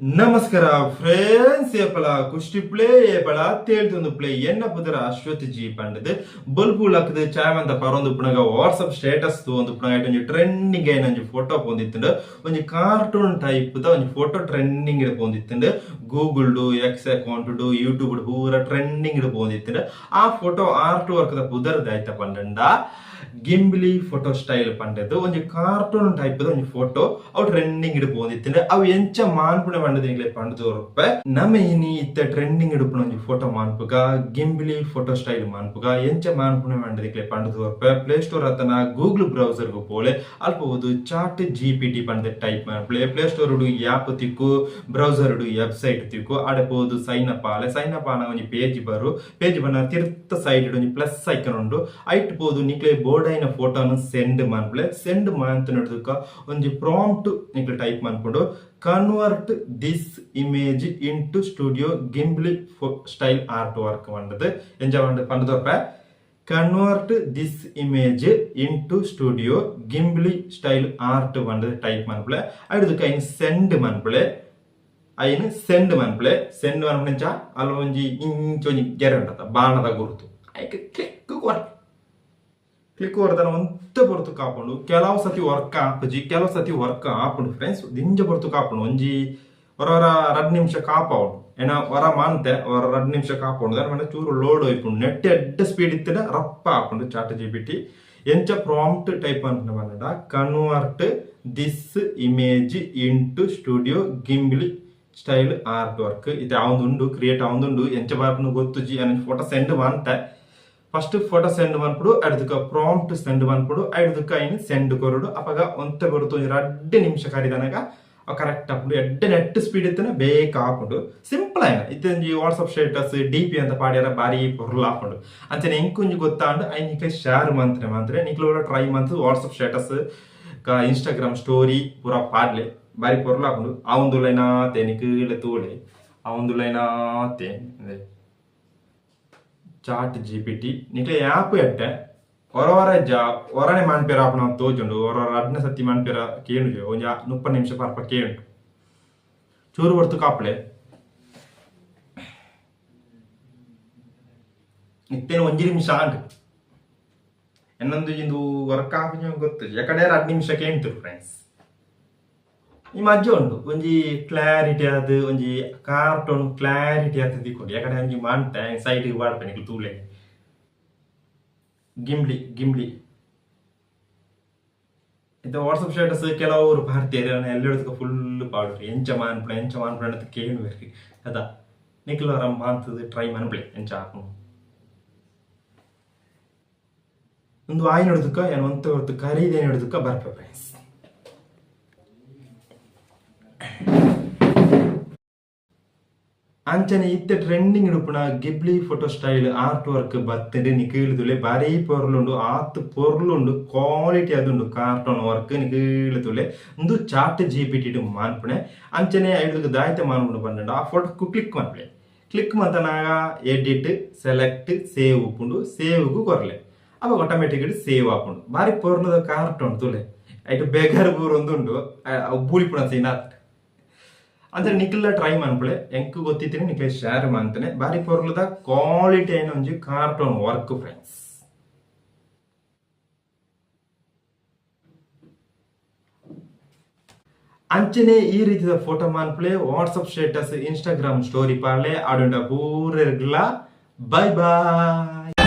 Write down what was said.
ನಮಸ್ಕಾರ ಫ್ರೆಂಡ್ಸ್, ಏಪಲ ಕುಷ್ಟಿ ಪ್ಲೇ, ಏಪಲ ತೇಳ್ತೊಂದು ಪ್ಲೇ. ಎನ್ನ ಪುದರ ಅಶ್ವಥ್ ಜಿ ಪಂಡದು. ಬೊಲ್ಪು ಲಕ್ಕದು ಚಾಯ್ ಪರೊಂದು ಪುಣಗ ವಾಟ್ಸಪ್ ಸ್ಟೇಟಸ್ ಒಂದು ಪುಣಗ ಒಂಜಿ ಟ್ರೆಂಡಿಂಗ್ ಐನ ಒಂಜಿ ಫೋಟೋ ಪೋಂದಿತ್ತುಂಡು. ಒಂಜಿ ಕಾರ್ಟೂನ್ ಟೈಪ್ ದ ಒಂಜಿ ಫೋಟೋ ಟ್ರೆಂಡಿಂಗ್ ಪೋಂದಿತ್ತುಂಡು. ಗೂಗಲ್ ಡು, ಎಕ್ಸ್ ಅಕೌಂಟ್ ಡು, ಯೂಟ್ಯೂಬ್ ಪೂರ ಟ್ರೆಂಡಿಂಗ್ ಪೋಂದಿತ್ತುಂಡು. ಆ ಫೋಟೋ ಆರ್ಟ್ ವರ್ಕ್ ದ ಪುದರ್ ದಾಯ್ತ ಪಂಡಂಡ ಗಿಂಬ್ಲಿ ಫೋಟೋ ಸ್ಟೈಲ್ ಪಂಡದು. ಒಂಜಿ ಕಾರ್ಟೂನ್ ಟೈಪ್ ದ ಒಂಜಿ ಫೋಟೋ ಅವು ಟ್ರೆಂಡಿಂಗ್ ಪೋಂದಿತ್ತುಂಡು. ಅವು ಎಂಚ ಮಾನ್ಪುಣೆ ಪಂಡದು ನಿಕ್ಲೆ ಪಂಡದು ರೂಪಾಯಿ. ನಮ್ಮ ಇನಿ ಇತ್ತ ಟ್ರೆಂಡಿಂಗ್ ಇಡುಪುನ ಒಂಜಿ ಫೋಟೋ ಮಾನ್ಪುಗ, ಗಿಂಬ್ಲಿ ಫೋಟೋ ಸ್ಟೈಲ್ ಮಾನ್ಪುಗ. ಎಂಚ ಮಾನ್ಪುಣೆ ಪಂಡದು ನಿಕ್ಲೆ ಪಂಡದು ರೂಪಾಯಿ. ಪ್ಲೇ ಸ್ಟೋರ್ ಅತನ ಗೂಗಲ್ ಬ್ರೌಸರ್ ಗೂ ಪೋಲೆ, ಅಲ್ಪ ಪೋದು ಚಾಟ್ ಜಿಪಿಟಿ ಪಂಡ ಟೈಪ್ ಮಾನ್ಪುಲೆ. ಪ್ಲೇ ಸ್ಟೋರ್ ಆಪ್ ತಿಕ್ಕು, ಬ್ರೌಸರ್ ವೆಬ್ಸೈಟ್ ತಿಕ್ಕು. ಆಡೆ ಪೋದು ಸೈನ್ ಅಪ್ ಆಲೆ. ಸೈನ್ ಅಪ್ ಆನ ಒಂಜಿ ಪೇಜ್ ಬರು. ಪೇಜ್ ಬನ್ನ ತಿರ್ತ ಸೈಡ್ ಒಂಜಿ ಪ್ಲಸ್ ಐಕನ್ ಉಂಡು. ಐಟ್ ಪೋದು ನಿಕ್ಲೆ ಬೋಡೈನ ಫೋಟೋನು ಸೆಂಡ್ ಮಾನ್ಪುಲೆ. ಸೆಂಡ್ ಮಾನ್ತನಡ್ದುಕ ಒಂಜಿ ಪ್ರಾಂಪ್ಟ್ ನಿಕ್ಲೆ ಟೈಪ್ ಮಾನ್ಪುಂಡು. "Convert this image into Studio Ghibli style art work" ಪಂಡದು. ಎಂಚ ಪಂಡ ಪಂಡದೊಪ್ಪ, "Convert this image into Studio Ghibli style art" ಪಂಡದು ಟೈಪ್ ಮನ್ಪುಲೆ. ಐಡ್ದುಕ ಐನ್ ಸೆಂಡ್ ಮನ್ಪುಲೆ. ಐನ್ ಸೆಂಡ್ ಮನ್ಪುಲೆ. ಸೆಂಡ್ ಮನ್ಪುನೆಂಚ, ಅಲ್ಪ ಒಂಜಿ ಇಂಚ ಒಂಜಿ ಗೆರೆ ಉಂಟತ, ಬಾಣದ ಗುರುತು. ಐಕ್ ಕ್ಲಿಕ್ ಕೊರ್. ಕ್ಲಿಕ್ ಕೊರ್ದನ ಒಂತೆ ಪೊರ್ತು ಕಾಪುಂಡು. ಕೆಲವು ಸತಿ ವರ್ಕ್ ಆಪುಜಿ, ಕೆಲವು ಸತಿ ವರ್ಕ್ ಆಪುಂಡು ಫ್ರೆಂಡ್ಸ್. ದಿಂಜ ಪೊರ್ತು ಕಾಪುಂಡು. ಒಂಜಿ ಒರ ಒರ 2 ನಿಮಿಷ ಕಾಪಾವುಂಡು. ಏನ ಒರ ಮಾಂತೆ ಒರ 2 ನಿಮಿಷ ಕಾಪುಂಡು. ದಾನ ಪಂಡ ಚೂರು ಲೋಡ್ ಹೋಯ್ಪುಂಡು. ನೆಟ್ ಎಡ್ಡೆ ಸ್ಪೀಡ್ ಇತ್ತಿನ ರಪ್ಪ ಆಪುಂಡು. ಚಾಟ್ ಜಿಪಿಟಿ ಎಂಚ ಪ್ರಾಂಪ್ಟ್ ಟೈಪ್ ಪಂಡ "Convert this image into Studio Ghibli style art work". ಇದು ಉಂಡು, ಕ್ರಿಯೇಟ್ ಆವೊಂದುಂಡು. ಎಂಚ ಬರ್ಪುಂಡು ಗೊತ್ತುಜಿ. ಫೋಟೋ ಸೆಂಡ್ ಮಾಂತೆ. ಫಸ್ಟ್ ಫೋಟೋ ಸೆಂಡ್ ಮನ್ಪುಡು, ಐಡ್ದುಕ ಪ್ರಾಂಪ್ಟ್ ಸೆಂಡ್ ಮನ್ಪುಡು, ಐಡ್ದುಕ ಐನ್ ಸೆಂಡ್ ಕೊರಡು. ಅಪಗ ಒಂತೆ ಬರುತು. ಒಂಜಿ 2 ನಿಮಿಷ ಕರಿದನಗ ಕರೆಕ್ಟ್ ಆಪುಂಡು. ಎಡ್ಡೆ ನೆಟ್ ಸ್ಪೀಡ್ ಇತ್ತನ ಬೇಗ ಆಪುಂಡು. ಸಿಂಪಲ್ ಆಯ್ನ. ಇತ್ತೊಂಜಿ ವಾಟ್ಸಪ್ ಸ್ಟೇಟಸ್, ಡಿಪಿ ಅಂತ ಪಾಡ್ಯಾರ ಬಾರಿ ಪೊರ್ಲು ಆಪುಂಡು. ಅಂಚನೆ ಎಂಕೊಂಜಿ ಗೊತ್ತಾಂಡ್, ಐನ್ ನಿಕ್ಲೆ ಶೇರ್ ಮಂತ್ರೆ ಮಂತ್ರೆ. ನಿಕ್ಲೆ ಟ್ರೈ ಮಂತ್ ವಾಟ್ಸಪ್ ಸ್ಟೇಟಸ್, ಇನ್ಸ್ಟಾಗ್ರಾಮ್ ಸ್ಟೋರಿ ಪೂರ ಪಾಡ್ಲೆ. ಬಾರಿ ಪೊರ್ಲು ಆಪುಂಡು. ಆವೊಂದುಲೈನಾ ನಿಕ್ಲೆ ತೂಲೆ, ಆವೊಂದುಲೈನಾ. ಚಾಟ್ ಜಿಪಿಟಿ ನಿಕ್ಲೆ ಆ್ಯಪ್ ಎಡ್ಡೆ. ಒರ ಒರ ಜ ಒರನೆ ಮಾನ್ಪೇರ ಆಪುನ ತೋಜುಂಡು. ಒರ ರಡ್ನ ಸತಿ ಮಾನ್ಪೇರ ಕೇಣುಜು. ಒಂಜಿ 30 ನಿಮಿಷ ಪರ್ಪ ಕೇಂಡು. ಚೂರು ಹೊರ್ತು ಕಾಪುಲೆ. ಇತ್ತೇನು ಒಂಜಿ ನಿಮಿಷ ಆಂಡ್. ಎನ್ನೊಂದು ಇಂದು ವರ್ಕ್ ಆಪುಂಜ ಗೊತ್ತು. ಎಕಡೆ 2 ನಿಮಿಷ ಕೇಂತು ಫ್ರೆಂಡ್ಸ್. ಈ ಮಜ್ಜ ಉಂಡು. ಒಂಜಿ ಕ್ಲಾರಿಟಿ ಆದ್, ಒಂಜಿ ಕಾರ್ಟೂನ್ ಕ್ಲಾರಿಟಿ ಆದ್ ತಿಕ್ಕೊಂಡು. ಯಾಕಡೆ ಒಂಜಿ ಮಾಂಟೆ ಸೈಡ್ ಪಾಡ್ಪೆ, ನಿಕ್ಲು ತೂಲೆ. ಗಿಂಬ್ಲಿ ಗಿಂಬ್ಲಿ ಇದು ವಾಟ್ಸಪ್ ಸ್ಟೇಟಸ್ ಕೆಲವರು ಭಾರತೀಯರು ಎಲ್ಲೆಡದಕ್ಕೆ ಫುಲ್ ಪಾಡುರು. ಎಂಚ ಮಾನ್ಪುಣ, ಎಂಚ ಮಾನ್ಪುಣ ಅಂತ ಕೇಳುವೆರ್ ಅದ. ನಿಕ್ಲು ಆರಾಮ್ ಮಾಂತದ ಟ್ರೈ ಮನ್ಪುಲೆ, ಎಂಚ ಆಪುಂಡು. ಒಂದು ಆಯ್ನೊಡ್ದಕ್ಕ ಏನು ಒಂತೆ ಹೊರ್ತು ಕರೀದೇನೊಡ್ದಕ್ಕ ಬರ್ಪೆ ಫ್ರೆಂಡ್ಸ್. ಅಂಚನೆ ಇತ್ತೆ ಟ್ರೆಂಡಿಂಗ್ ಇಡುಪುನ Ghibli photo style art work ಬತ್ತಂಡೆ. ನಿಕೇಳುದುಲೆ, ಬಾರಿ ಪೊರ್ಲುಂಡು, ಆತ್ ಪೊರ್ಲುಂಡು, ಕ್ವಾಲಿಟಿ ಅದುಂಡು. ಕಾರ್ಟೂನ್ ವರ್ಕ್ ನಿಕೇಳುದುಲೆ. ಉಂದು ಚಾಟ್ ಜಿಪಿಟಿ ಮಾನ್ಪುಣೆ. ಅಂಚನೆ ಐಡ್ದುಕ ದಾಯ್ತ ಮಾನ್ಪುಂಡು ಪಂಡ, ಆ ಫೋಟೋ ಕ್ಲಿಕ್ ಮನ್ಪುಲೆ. ಕ್ಲಿಕ್ ಮಂತನಾಗ ಎಡಿಟ್, ಸೆಲೆಕ್ಟ್, ಸೇವ್ ಉಪ್ಪುಂಡು. ಸೇವ್ಗೂ ಕೊರ್ಲೆ. ಅವಾಗ ಆಟೋಮೆಟಿಕ್ ಸೇವ್ ಆಪುಂಡು. ಬಾರಿ ಪೊರ್ಲುದ ಕಾರ್ಟೂನ್ ತುಲೆ. ಐಟ್ ಬೇಗಾರ್ ಪೂರ ಉಂಡು, ಬೂಳಿಪುಣ ಸೀನ್ ಆತ್. ಅಂದ್ರೆ ನಿಕ್ಲ ಟ್ರೈ ಮನ್ಪುಲೆ. ಎಂಕ್ ಗೊತ್ತಿತ್ತೀನಿ, ನಿಕ್ಲೆ ಶೇರ್ ಮಂತನೆ. ಬಾರಿ ಪೊರ್ಲುದ ಕ್ವಾಲಿಟಿ ಐನ ಒಂಜಿ ಕಾರ್ಟೂನ್ ವರ್ಕ್ ಫ್ರೆಂಡ್ಸ್. ಅಂಚನೆ ಈ ರೀತಿದ ಫೋಟೋ ಮಾನ್ಪುಲೆ, ವಾಟ್ಸಪ್ ಸ್ಟೇಟಸ್, ಇನ್ಸ್ಟಾಗ್ರಾಮ್ ಸ್ಟೋರಿ ಪಾಡ್ಲೆ. ಆಡುಂಡ ಪೂರೆರ್ಗ್ಲ ಬೈ ಬಾಯ್.